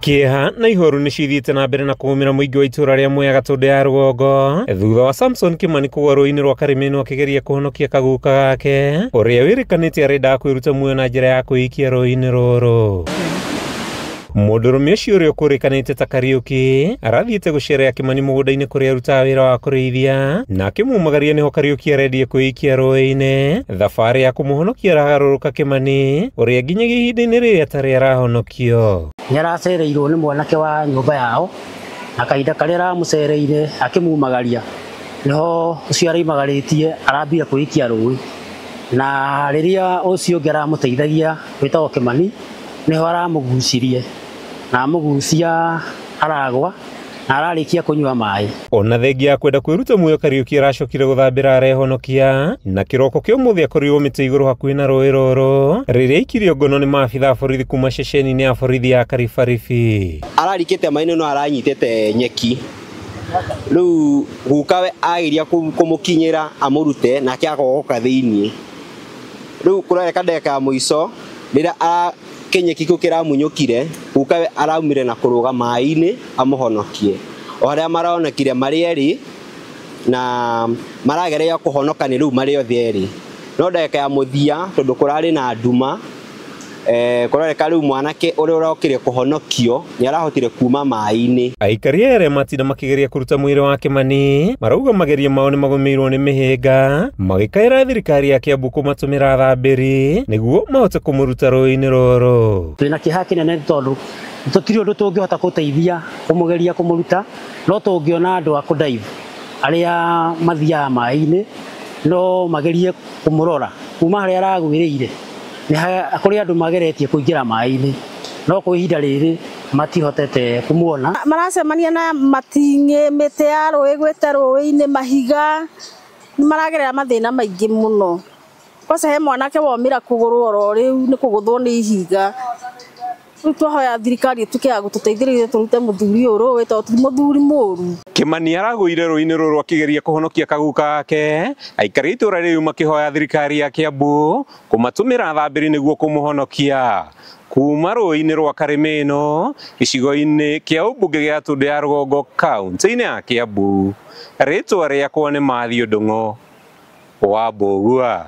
Kĩeha na ihoru nĩcithiĩte na mbere na kũgũmĩra mũingĩ wa itũra rĩa Mwea Gatũndũ ya rũgongo thutha wa Samson Kimani kũgwa rũĩ-inĩ rwa Karĩmĩnũ akĩgeria kũhonokia kaguka gake ũrĩa wĩrĩkanĩte arendaga kwĩruta muoyo na njĩra ya kwĩikia rũĩ-inĩ rũrũ. Mũndũrũme ũcio ũrĩa ũkũrĩkanĩte ta Kariũki arathiĩte gũcerea Kimani mũgũnda-inĩ kũrĩa arutaga wĩra wa kũrĩithia na akĩmumagaria nĩho Kariũki arendie kwĩikia rũĩ-inĩ. Thabarĩ ya kũmũhonokia aragarũrũka Kimani ũrĩa nginyagia ihinda-inĩ rĩrĩ atarĩ arahonokio. Nĩ aracereirwo nĩ mwanake wa nyũmba yao na kahinda karĩa aramũcereire akĩmumagaria nĩho ũcio araimagarĩtie arambia kwĩikia rũĩ, na rĩrĩa ũcio ũngĩ aramũteithagia wĩtagwo Kimani nĩho aramũgucirie na amũgucia aragwa na ararĩkia kũnyua maĩ. Ona thengia ya kwenda kwĩruta muoyo Kariũki aracokire gũthambĩra arehonokia na kĩroko kĩa ũmũthĩ akorirwo mĩtĩ igũrũ hakuhĩ na rũĩ rũrũ rĩrĩa aikirio ngono nĩ maabitha a borithi kuma ceceni-inĩ ya borithi ya Karibaribi. Ararikĩte maĩ-inĩ no aranyitĩte nyeki, rĩu gukawe ageria kũmũkinyĩra amũrute nake agogoka thĩiniĩ. Rĩu kũrareka ndagĩka ya mũico rĩrĩa kĩnyeki kĩu kĩramunyũkire gukawe araumire na kũrũga maĩ-inĩ amũhonokie. O harĩa maronekire marĩ erĩ na marageria kũhonoka nĩ rĩu marĩ othe erĩ, no ndagĩka ya mũthia tondũ kũrarĩ na nduma kũrareka rĩu mwanake ũrĩa ũrokire kũhonokio nĩ arahotire kuma maĩ-inĩ. Aikari arĩa matinda makĩgeria kũruta mwĩrĩ wa Kimani marauga mageria mao nĩ magũmĩirwo nĩ mĩhĩnga magĩkaĩra thirikari ya Kiambu kũmatũmĩra athambĩri nĩguo mahote kũmũruta rũĩ-inĩ rũrũ. Twĩna kĩeha kĩnene tondũ tũtirĩ ũndũ tũngĩhota gũteithia kũmũgeria kũmũruta, no tũngĩona andũ a kũdive arĩa mathiaga maĩ-inĩ no magerie kũmũrora kuma harĩa aragwĩrĩire. Nĩ kũrĩ andũ mageretie kũingĩra maĩ-inĩ no kwa ihinda rĩrĩ matihotete kũmuona. Maracemania na mating'ĩ, mĩtĩ ya rũĩ gwĩte rũĩ-inĩ, mahiga, nĩ maragerera mathĩna maingĩ mũno. Kwanza he mwanake womĩra kũgũrũ oro rĩu nĩ kũgũthwo nĩ ihiga. Rĩu twahoya thirikari ĩtuĩke ya gũtũteithĩrĩria tũrute mũthuri ũyũ rũĩ tondũ ti mũthuri mũru. Kimani aragũire rũĩ-inĩ rũrũ akĩgeria kũhonokia kaguka gake. Aikari a itũra rĩu makĩhoya thirikari ya Kiambu kũmatũmĩra athambĩri nĩguo kũmũhonokia kuma rũĩ-inĩ rwa Karĩmĩno gĩcigo-inĩ kĩa ũmbunge gĩa Gatũndũ ya rũgongo kaũntĩ-inĩ ya Kiambu. Rĩtwa rĩakwa nĩ Mathiũ Ndung'o wa Mbũgua.